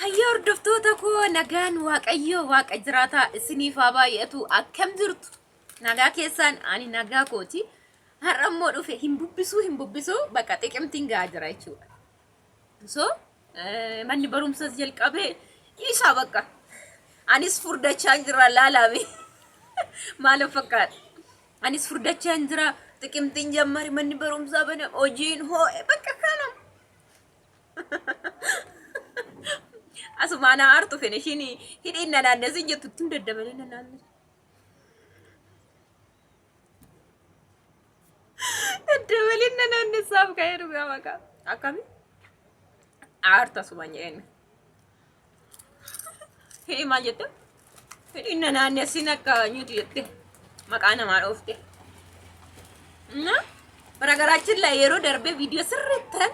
Hayya hordoftoota koo, nagaan Waaqayyoo Waaqa jiraataa isiniif haa baay'atu. Akkam jirtu? Nagaa keessaan? Ani nagaa kooti. Har'a immoo dhufe hin bubbisuu hin bubbisuu, bakka xiqimtiin gahaa jira jechuudha. So manni barumsas jalqabee dhiisaa, bakka anis furdachaa jira, laalame maal of fakkaata? Anis furdachaa jira, xiqimtiin jammari, manni barumsaa bana, hojiin hoo'e, bakka kana. Asumaan haa aartu fene, ishiin hidhiin na naannessin jettu ittiin daddabalee na naannessu. Daddabalee na naannessaaf ka'ee, dhugaa maqaa. Akkami? Aartu asumaan jedheen. Hidhii maal jette? Hidhiin na naannessin akka nyuutu jette. Maqaa namaa dhoofte. Na baragaraachin laa yeroo darbee viidiyoo sirriittan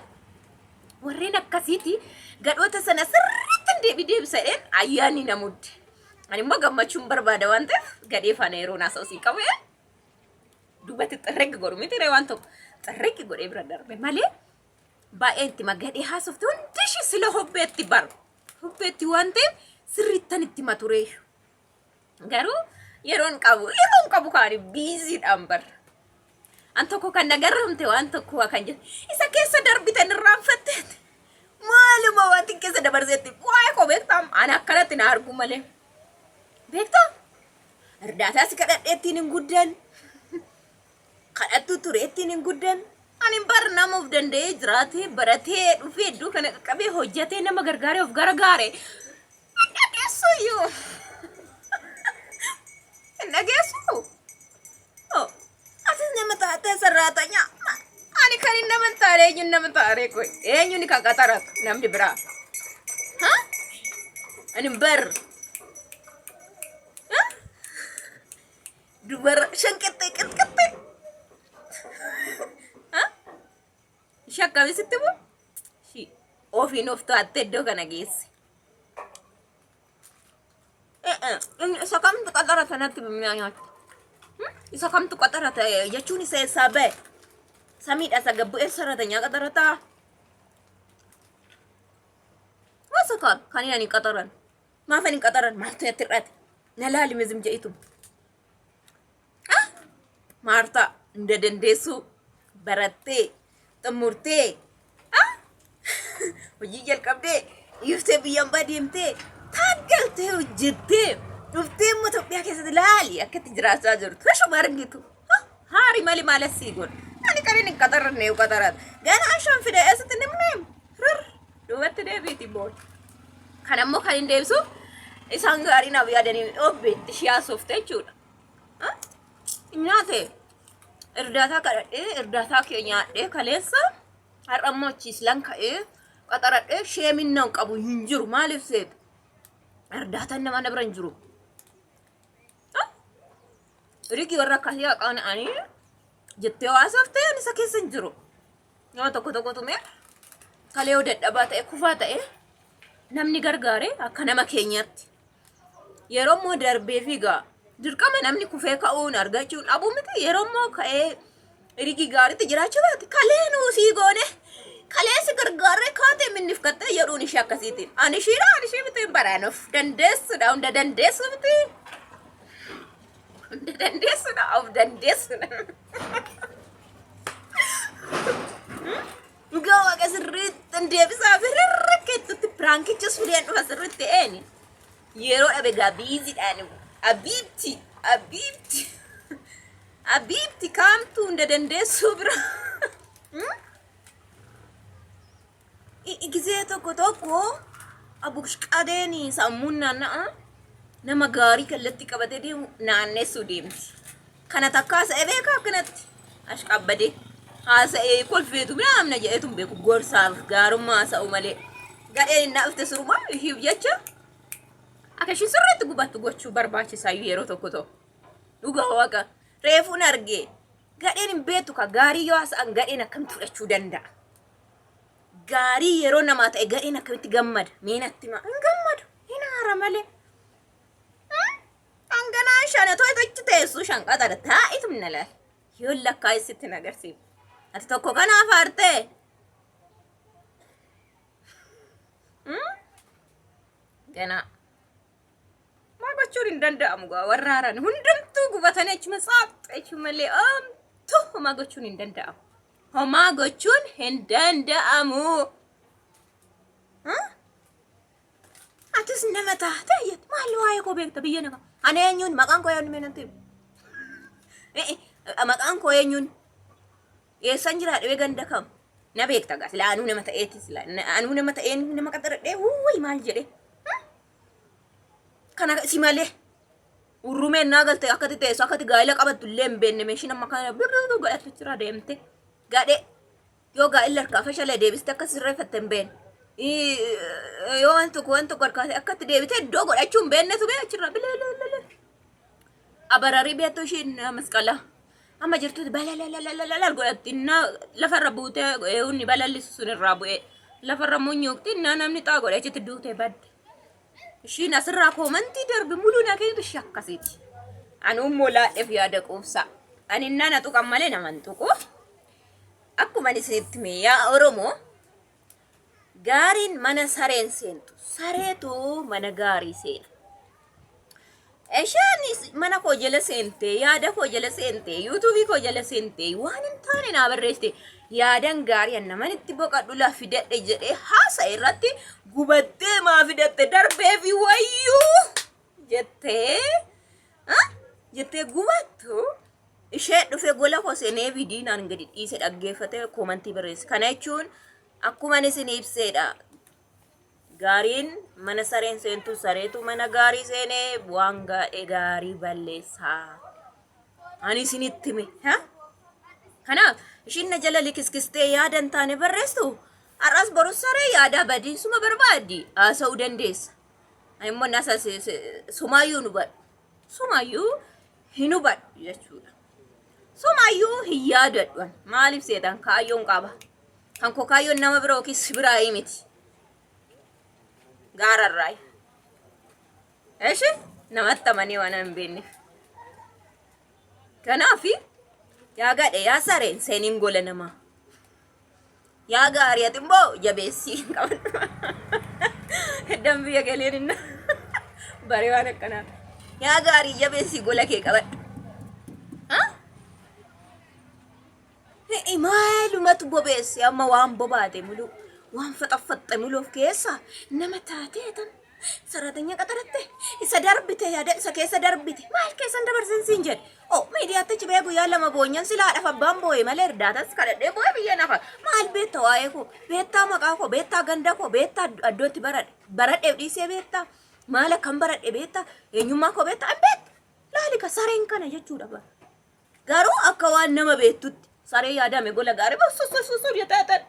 warreen akkasiiti gadhoota sana sirriitti deebi deebisadheen ayyaanni na mudde. Ani immoo gammachuun barbaada waan ta'eef gadhee faana yeroo naasa'u siin qabu duubatti xirriggi godhu miti ree, waan tokko xirriggi godhee bira darbe malee baay'ee itti magadhee haasofte hundi ishii sila hobbeetti bar hobbeetti waan ta'eef sirriittan itti maturee. Garuu yeroon qabu kaani biiziidhaan bar. An tokko kan na garramte waan tokko kan jedhu isa keessa darbitan irraanfatteet maaluma wanti keessa dabarseetti waa'ee koo beektaa? Ani akkanatti na argu malee beektaa, irdaataa si kadhadhee ittiin hin guddan, kadhattu ture ittiin hin guddan. Ani bar nama of danda'ee jiraatee, baratee dhufee, iddoo kana qaqqabee, hojjetee, nama gargaaree of gargaare. Hin dhageessu iyyuu, hin dhageessu. Oh, atis nama taatee sarraatanya. Ani kan hin nama hin taane, eenyuun nama taane koy? Eenyuun kan qaxaratu namni biraa? Ha? Ani bar. Ha? Dubara shanqixxee qixqixxee. Ha? Ishee akkamii sitti moo? Ishii ofiin of to'attee iddoo kana geesse. Isa kamtu qaxara sanatti mi'a nyaatti? Isa kamtu qaxara ta'e jechuun isa eessaa ba'e? Samiidha isa gabbu eessa irra qaxara ta'a? Masa kan kan inni qaxaran? Maaf hin qaxaran? Maaltu natti hir'ate? Na laali mizim jedhitu. Maartaa hunda dandeessuu barattee xumurtee hojii jalqabdee, dhiiftee biyya ambaa deemtee, taaggaltee, hojjettee dhuftee immoo Itoophiyaa keessatti laali akka itti jiraachaa jirtu. Tashuma argitu. Haari malee maal asii godha? Ani kan inni hin qaxaranne yoo qaxarata. Ganaa shan fide eessatti nimne? Rir duubatti deebiiti booda. Kan ammoo kan hin deebisu isaan gaarii naaf yaadanii obbeetti ishee haasofte jechuudha. Nyaate irdaataa kadhadhee, irdaataa kee nyaadhee kaleessa, har'a immoo achiis lan ka'ee qaxaradhee sheemin nan qabu hin jiru. Maaliif seetu? Irdaataan nama na bira hin jiru. Rigii warra akkasii haqaan ani jettee haasoftee ani isa keessa hin jiru. Nama tokko tokkotu mee kalee yoo dadhabaa ta'e, kufaa ta'e, namni gargaare akka nama keenyaatti. Yeroo immoo darbee fiigaa dirqama namni kufee ka'uun argachuun dhabuu miti, yeroo immoo ka'ee rigii gaariitti jiraachuu baate, kalee nuu sii goone, kalee si gargaarree kaatee minnifkattee jedhuun ishee akkasiitiin. Ani ishiidha, ani ishee miti hin baraanuuf dandeessuudha, hunda dandeessu miti. Hunda dandeessuudha, of dandeessuudha. Dhugaa Waaqa sirriitti hin deebisaa fi rirrikkeettutti piraankichis fideen dhufa sirriitti eeni. Yeroo dhabe gaa biiziidhaan abiibti abiibti abiibti kaamtuu hunda dandeessuu bira. Gizee tokko tokko abushqadeen sammuun naanna'a nama gaarii kallattii qabatee deemu naannessuu deemti. Kana takka haasa'ee beekaa akkanatti ashqaabbadee haasa'ee kolfeetu naamna jedheetu hin beeku, gorsaaf gaarummaa haasa'u malee. Gadheen hin dhufte surumaa ishiif jecha akka ishiin sirriitti gubattu gochuu barbaachisaa yeroo tokko tokko. Dhugaa Waaqa reefuun argee gadheen hin beektu ka gaarii yoo haasa'an gadheen akkamitti fudhachuu danda'a? Gaarii yeroo namaa ta'e gadheen akkamitti gammada? Mee natti himaa. Hin gammadu. Hin aara malee. Hanganaa shan otoo achi teessu shan qaxara taa'itu na laal. Yoo lakkaa'e sitti hin agarsiifu. Ati tokko kanaaf aartee? Ganaa. Maa gochuun hin danda'amu gaa warra haran hundumtuu gubatanii achuma saaxxe jechuu malee omtuu homaa gochuun hin danda'amu. Homaa gochuun hin danda'amu. Atis nama taate jettu maal waa'ee koo beekta biyya nama. Ani eenyuun maqaan koo eenyuun mee natti himi. Maqaan koo eenyuun eessan jiraadha bee ganda kam na beekta gaa silaa anuu nama ta'eeti silaa anuu nama ta'een nama qaxaradhee wuuyi maal jedhee. Kana si malee urrumeen naa galte akkati teessu akkati gaa'ela qabattu illee hin beekne meeshiin amma kana birrii godhattu jira deemte gadhee yoo gaa'elli harkaa fashalee deebiste akka sirreeffatte hin beekne. Yoo waan tokko waan tokko harkaa akkatti deebite iddoo godhachuu hin beeknetu bee achirraa bilee. Abararii beektu ishiin masqala. Amma jirtutti balalalalala godhatti innaa lafarra buutee inni balallisu sun irraa bu'ee lafarra munyuuqti innaa namni xaa godhe achitti duutee badde. Ishiin asirraa koomantii darbe muluu naa kennitu ishii akkasiiti. Ani immoo laadheef yaada quubsaa. Ani innaa na tuqan malee nama hin tuqu. Akkuma ani isinitti hime yaa Oromoo gaariin mana sareen seentu sareetu mana gaarii seena. Isheen mana koo jala seentee yaada koo jala seentee yuutuubii koo jala seentee waan hin taane naa barreessite yaadan gaarii an naman itti boqadhu laa fidadhe jedhee haasa irratti gubattee maa fidatte darbee fi wayyuu jettee jettee gubattu ishee dhufee gola koo seenee viidiyoon gadi dhiise dhaggeeffatee koomantii barreesse. Kana jechuun akkuma ani isin ibseedha. Gaariin mana sareen seentu sareetu mana gaarii seenee waan gaadhee gaarii balleessaa. Ani isinitti hime. Ha? Kanaaf ishiin na jala likiskistee yaada hin taane barreesstu har'as borus saree yaadaa badiinsuma barbaaddi haasa'uu dandeessa. Ani immoo nasa sumaayyuu hin hubadhu. Sumaayyuu hin hubadhu jechuudha. Sumaayyuu hin yaadadhu. ani. Maaliif seetan kaayyoon qaba. Kan koo kaayyoon nama bira yookiin si biraa miti. Gaararraayi. Eshi namatti amanee waan hin beekneef. Kanaaf yaa gadhe yaa sareen seeniin gola namaa. Yaa gaarii ati immoo jabeessii hin qabdu. Heddan biyya galeen inna baree waan akkanaa. Yaa gaarii jabeessii gola kee qabadhu. Ha? He'i maalumatu bobeesse amma waan bobaate muluu waan faxaffaxxe muluu of keessa nama taatee tan saratanya qaxaratte isa darbite yaada isa keessa darbite maal keessan dabarsin siin jedhe o miidiyaatti achi ba'ee guyyaa lama boonyan silaa haadhaaf abbaan boo'e malee irdaatas kadhadhee boo'e biyya nafa maal beekta waa'ee koo beektaa maqaa koo beektaa ganda koo beektaa iddootti baradhe baradheef dhiisee beektaa maal akkan baradhe beektaa eenyummaa koo beektaa hin beektu laali ka sareen kana jechuudha bara. Garuu akka waan nama beektutti saree yaadame gola gaarii bahu sussusussuu jettee ta'e.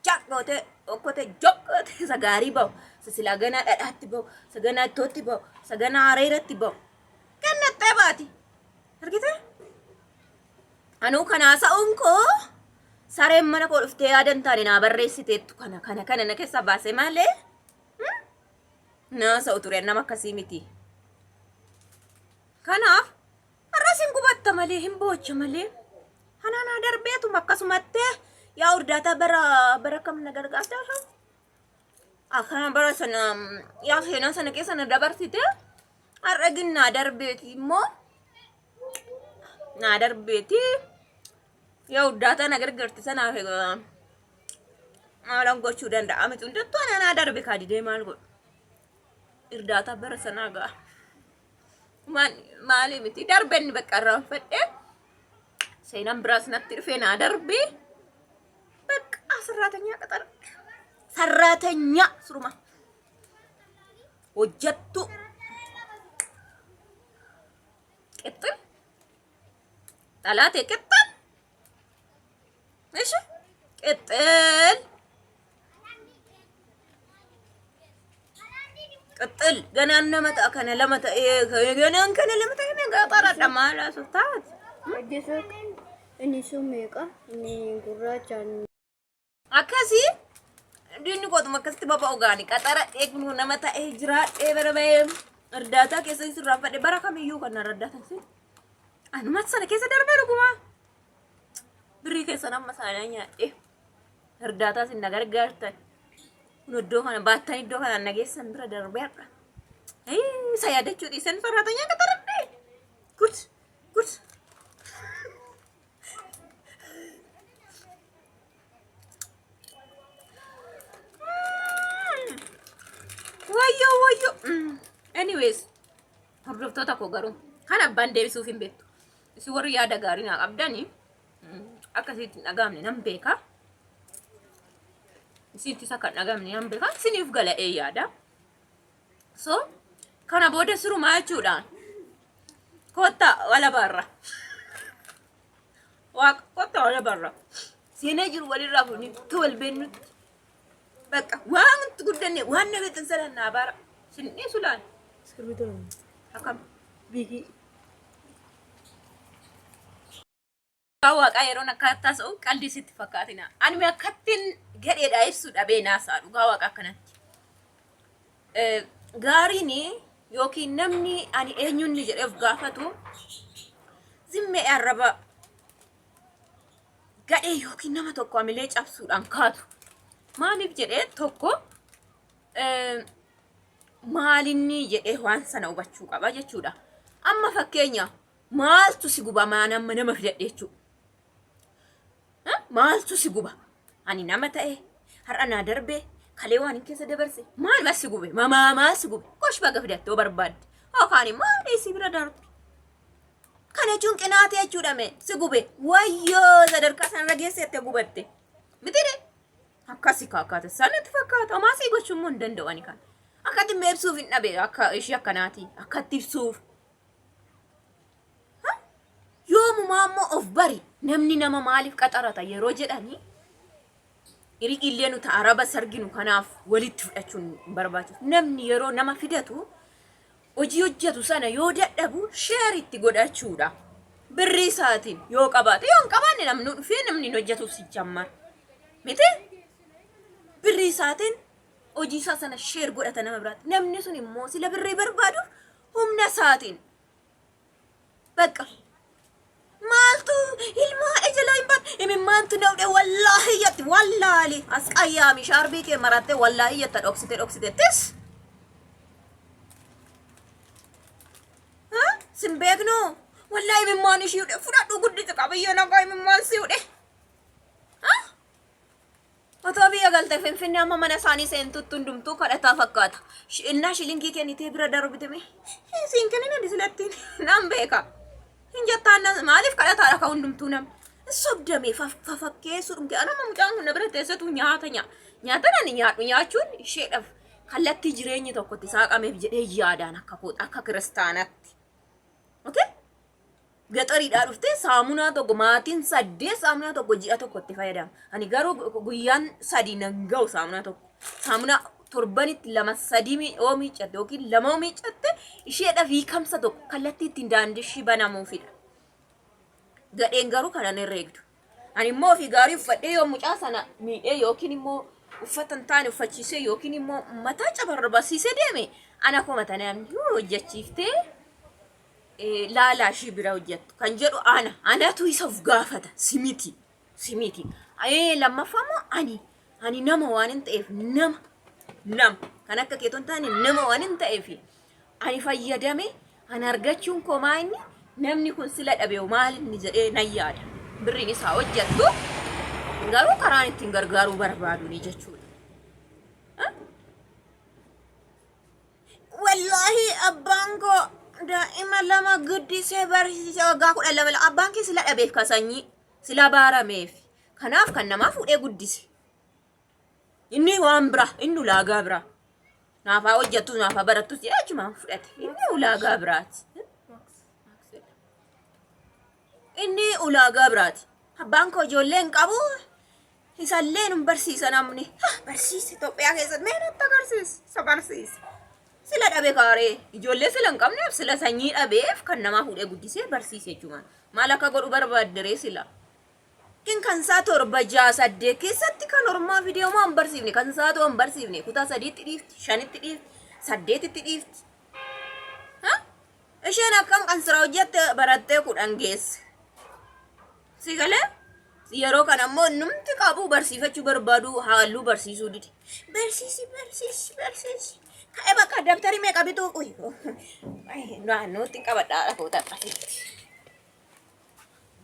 Caq gootee okkotee joq gootee isa gaarii bahu isa silaa ganaa dhadhaatti bahu isa ganaa ittootti bahu isa ganaa areeratti bahu. Kennattee baati. Argitee? Anuu kana haasa'uun koo sareen mana koo dhuftee yaada hin taane naa barreessiteettu kana kana kana na keessaa baasee malee naasa'u ture nama akkasii miti. Kanaaf har'as hin gubatta malee hin boocha malee hanaanaa darbeetuma akkasumattee yaa urdaataa bara bara kam na gargaarta akkana bara sana yaa seenaa sana keessa na dabarsite har'a gin naa darbeeti immoo naa darbeeti yaa urdaataa na gargaarte sanaaf egaa maalan gochuu danda'a miti hundattuu anaa darbe kaadidee maal godhu irdaataa bara sanaa ga'a. Maali miti darbe inni bakka irraanfadhe seenaan biraas natti dhufee naa darbe bakka sarraatanyaa qaxara sarraatanyaa suruma hojjattu qixxil xalaatee qixxil ishi qixxil Qaxxal ganaan nama ta'a kana lama ta'ee ganaan kana lama ta'ee meeqa xaradha maal asoo taate. Hojjetu inni sun meeqa? Inni gurraachaan Akkasii diinni kootuma akkasitti baba'u gaani qaxara eegnu nama ta'ee jiraadhee bara ba'ee ardaataa keessa sirraanfadhe bara kamiyyuu kan ardaataa sin anuma sana keessa darbee dhugumaa birrii keessan amma isaanii nyaadhee ardaataa sin na gargaartan. Kun iddoo kana baattan iddoo kana nageessan bira darbee har'a. Isa yaadachuu dhiisan farraatanya akka taradhee. Good good. Wayyoo wayyoo. Anyways, hordoftoota koo garuu kan abbaan deebisuuf hin beektu. Isin warri yaada gaarii naa qabdanii akka isitti hin dhagahamne nan beeka. Isittis akka hin dhagahamne nan beeka. Isiniif gala'ee yaada. So kana booda sirumaa jechuudhaan kottaa wala barra. Waaqa kottaa wala barra. Seenaa jiru walirraa fuunee akka wal beennutti. Bakka waan guddanne waan na beektan sana naa baara. Sin dhiisu laal. Iskirbiitoo lama. Akkam. Biikii. Dhugaa waaqaa yeroon akka taasa'u qalbii sitti fakkaatina. Ani akkattiin gadheedha ibsu dhabee naasa'a dhugaa waaqa akkanatti. Gaariin yookiin namni ani eenyunni jedhee of gaafatu zimmee arraba gadhee yookiin nama tokko hamilee cabsuudhaan kaatu. Maaliif jedhee tokko maalinni jedhee waan sana hubachuu qaba jechuudha. Amma fakkeenya maaltu si guba maan amma nama fidadhe jechuudha. Maaltu si guba? Ani nama ta'e har'a naa darbe kalee waan hin keessa dabarse maal maal si gube? Mamaa maal si gube? Gosh baga fidatte yoo barbaadde. Yookaan immoo dhiisii bira darbi. Kana jechuun qinaatee jechuudha mee si gube wayyoo sadarkaa sanarra geessette gubatte. Miti Akkasi kaakkaata sanatti fakkaata homaa sii gochuu immoo hin danda'u ani kan. Akkatti immoo ibsuuf hin dhabe akka ishii akkanaati akkatti ibsuuf. Yoomumaa immoo of bari namni nama maaliif qaxarata yeroo jedhanii iriqillee nuti araba sarginu kanaaf walitti fudhachuun hin barbaachisu. Namni yeroo nama fidatu hojii hojjetu sana yoo dadhabu sheer itti godhachuudha. Birrii isaatiin yoo qabaate yoo hin qabaanne namni dhufee namni hin hojjetuuf si jammar. Miti birrii isaatiin hojii isaa sana sheer godhata nama biraatti. Namni sun immoo sila birrii barbaaduuf humna isaatiin bakka maaltu ilma haadha jalaa hin baate imimmaantu na hudhe wallaahi jette wallaali as qayyaami shaarbii kee marattee wallaahi jetta dhoksite dhoksite tis sin beeknu wallaahi imimmaan ishii hudhe fudhadhu guddise qabiyyoo nagaa imimmaan si hudhe. Otoo biyya galte Finfinnee amma mana isaanii seentutti hundumtuu kadhataa fakkaata. Innaa shilingii kennitee bira darbite mee siin kennin ani silattiin nan beeka. Hin jettaan maaliif kadhataadha ka hundumtuu nam. Sobdamee fafakkeessuu dhumte anama mucaan kun na bira teessetu nyaata nyaa. Nyaata nani nyaadhu nyaachuun isheedhaaf kallattii jireenyi tokko itti saaqameef jedhee yaadaan akka koo akka kiristaanatti. Okay? Gaxariidhaa dhuftee saamunaa tokko maatiin saddeet saamunaa tokko ji'a tokko itti fayyadama. Ani garuu guyyaan sadii nan ga'u saamunaa tokko. Saamunaa torbanitti lama sadii yoo miiccatte yookiin lama yoo miiccatte isheedhaaf hiikamsa tokko kallattii ittiin daandii ishii banamuufidha. Gadheen garuu kanan herreegdu. Ani immoo ofii gaarii uffadhee yoo mucaa sana miidhee yookiin immoo uffata hin taane uffachiisee yookiin immoo mataa cabarbarsiisee deeme ana komata namni hojjechiiftee laalaa ishii bira hojjettu kan jedhu ana anatu isa of gaafata si miti si miti lammaffaa immoo ani ani nama waan hin ta'eef nama nama kan akka keeton taane nama waan hin ta'eef ani fayyadame ani argachuun koo maa inni namni kun sila dhabe maal inni jedhee nan yaada birriin isaa hojjettu garuu karaan ittiin gargaaruu barbaaduni jechuudha. Wallaahi abbaan koo daa'ima lama guddisee barsiise waggaa 12 lama abbaan kee sila dhabeef ka sanyii sila baarameef kanaaf kan namaa fuudhee guddise. Inni waan bira inni ulaagaa bira naafaa hojjettus naafaa barattus jedhee achumaan fudhate inni ulaagaa biraati. Inni ulaagaa biraati. Abbaan koo ijoollee hin qabu. Isallee nun barsiisa namni. Ha, barsiisa Itoophiyaa keessatti mee natti agarsiisi. Isa barsiisa. Sila dhabe kaaree. Ijoollee sila hin qabneef sila sanyii dhabeef kan namaa fuudhee guddisee barsiise jechuudha. Maal akka godhu barbaadde ree sila. Kin kan isaa 7 6 8 keessatti kan ormaa fidee homaa hin barsiifne kan isaa ta'u hin barsiifne kutaa sadiitti dhiifti shanitti dhiifti saddeetitti dhiifti. Ha? Isheen akkam kan sira hojjette barattee 10 geesse. Si galee? Yeroo kana immoo numti qabu barsiifachuu barbaadu halluu barsiisuu dide. Barsiisi barsiisi barsiisi. Ka'e bakka dabtarii meeqa bituu? Uy, naannootti qabadhaa dhagoota asitti.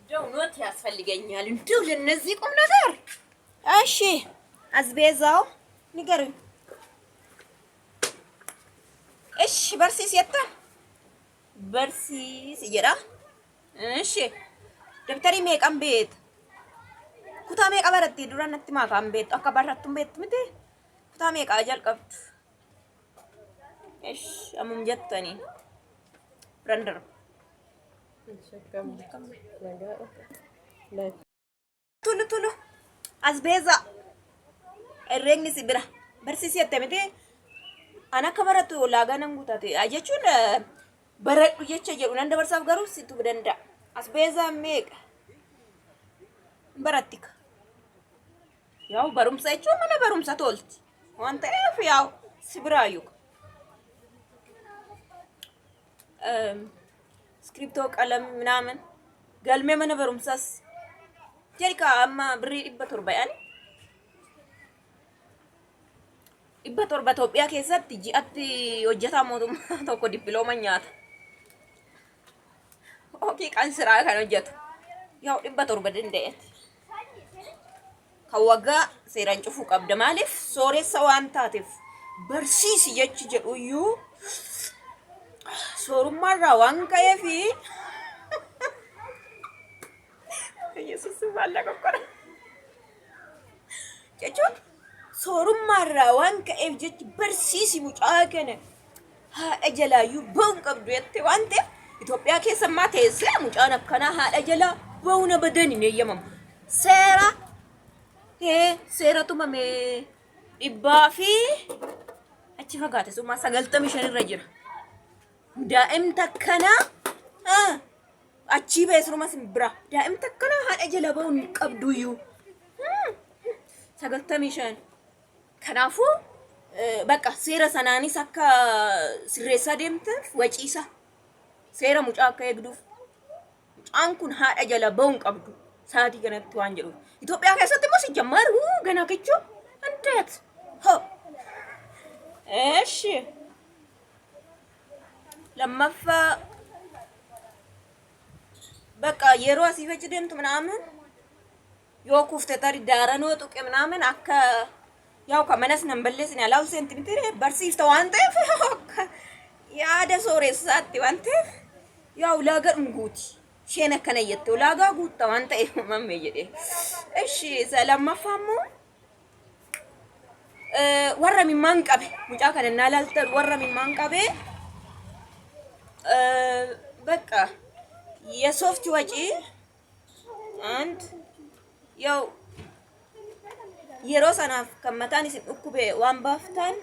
እንደው ኖት ያስፈልገኛል። እንደው ለነዚህ ቁም ነገር። እሺ አስቤዛው ንገሩኝ። እሺ barsiisi jettan barsiisi jedha. እሺ dabtarii meeqan beekta? Kutaa meeqa baratti dura natti maakaan beektu akka barattu hin beektu miti? Kutaa meeqaa jalqabdu? እሺ ammum jettanii biran darba. Tulu tulu asbeeza herreegni si bira barsiisi jette miti? An akka barattu ulaagaa nan guutate jechuun baradhu jecha jedhu nan dabarsaaf garuu situ danda'a. Asbeezaan meeqa? Baratti ka. Yaa'u barumsa jechuun mana barumsa tolti. Waan ta'eef yaa'u si biraayyuu. Iskiriptoo qalam ምናምን galmee mana barumsaas jedhi amma birrii 700 yaani 700 Itoophiyaa keessatti ji'atti hojjetaa mootummaa tokko dippilooma nyaata. Hojii qansiraa kan hojjetu. Yaa'u 700 danda'eeti. Kan waggaa seeraan cufuu qabda. Maaliif sooressa waan taateef barsiisi jechi jedhuyyuu soorummaarraa waan ka'eefi Yesuus maallaqa qoqqora jechuun soorummaarraa waan ka'eef jechi barsiisi mucaa kana haadha jalaayyuu ba'uun qabdu jette waan ta'eef Itoophiyaa keessa ammaa teessee mucaan akkanaa haadha jalaa ba'uun abadan hin eeyyamamu. Seera seera tumame dhibbaa fi achi fagaate summaa 95 irra jira. Daa'imti akkanaa achii ba'e surumas bira. Daa'imti akkanaa haadha jala ba'uun hin qabduyyuu. 95. Kanaafuu bakka seera sanaanis akka sirreessaa deemteef waciisa. Seera mucaa akka eegduuf. Mucaan kun haadha jala ba'uun hin qabdu. Sa'aatii kanatti waan jedhuuf. Itoophiyaa keessatti immoo sijjammaar ganaa kichuu እንዴት ሆ እሺ lammaffaa በቃ yeroo asii fachi deemtu ምናምን yoo kufte tari daaranoo tuqe ምናምን akka yaa'u kan manas nan balleessine alaa'u seenti miti barsiifta waan ta'eef akka yaada sooressaatti waan ta'eef yaa ulaagaa dhunguuti. Isheen akkana jette ulaagaa guutta waan ta'eef mammee jedhee. እሺ isa lammaffaa immoo warra mimmaan qabe mucaa kana innaa ilaaltan warra mimmaan qabe በቃ የሶፍት ወጪ አንድ ያው yeroo sanaaf kan mataan isin dhukkube waan baaftan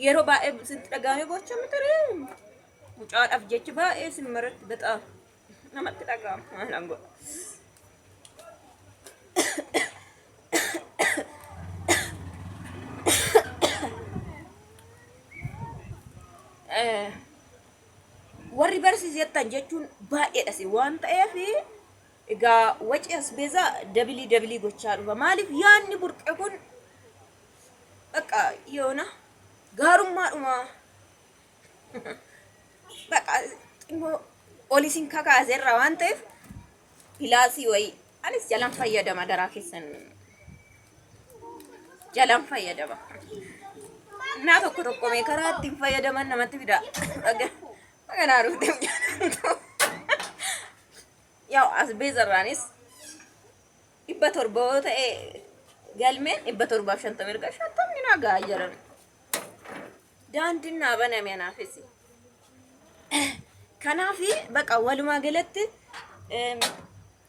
yeroo baay'ee sitti dhagahame gocha miti mucaadhaaf jecha baay'ee isin maratti በጣም namatti dhagahama maalan godha. Warri barsiisettan jechuun baay'eedha si waan ta'eef egaa waci asbeezaa dabilii dabilii gochaa dhufa. Maaliif yaadni burqe kun bakka yoona gaarummaadhuma bakka xinnoo ol isin kakaaseerra waan ta'eef pilaasii wayii anis jalan fayyadama daraa keessan jalan fayyadama. Naa tokko tokko mee karaa ittiin fayyadaman namatti fida. Baganaa dhuftee mucaan yaa'u asbeezarraanis 700 yoo ta'e galmeen 750 erga 50 naa gahaa jiran. Daandiin naa baname anaafis. Kanaafi baqa walumaa galatti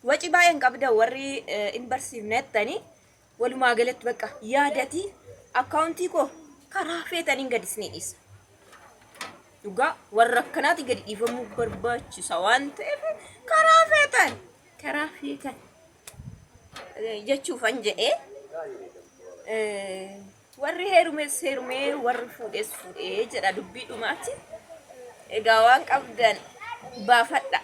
waci baay'een qabda warri hin barsiifne jettanii walumaa galatti bakka yaadati akkaawuntii koo karaa feetaniin gadi isinii dhiisa. Dhugaa warra akkanaati gadi dhiifamuu barbaachisa waan ta'eef karaa feetan jechuufan jedhee warri heerumes heerumee warri fuudhes fuudhee jedha dubbii dhumaati. Egaa waan qabdan baafadha.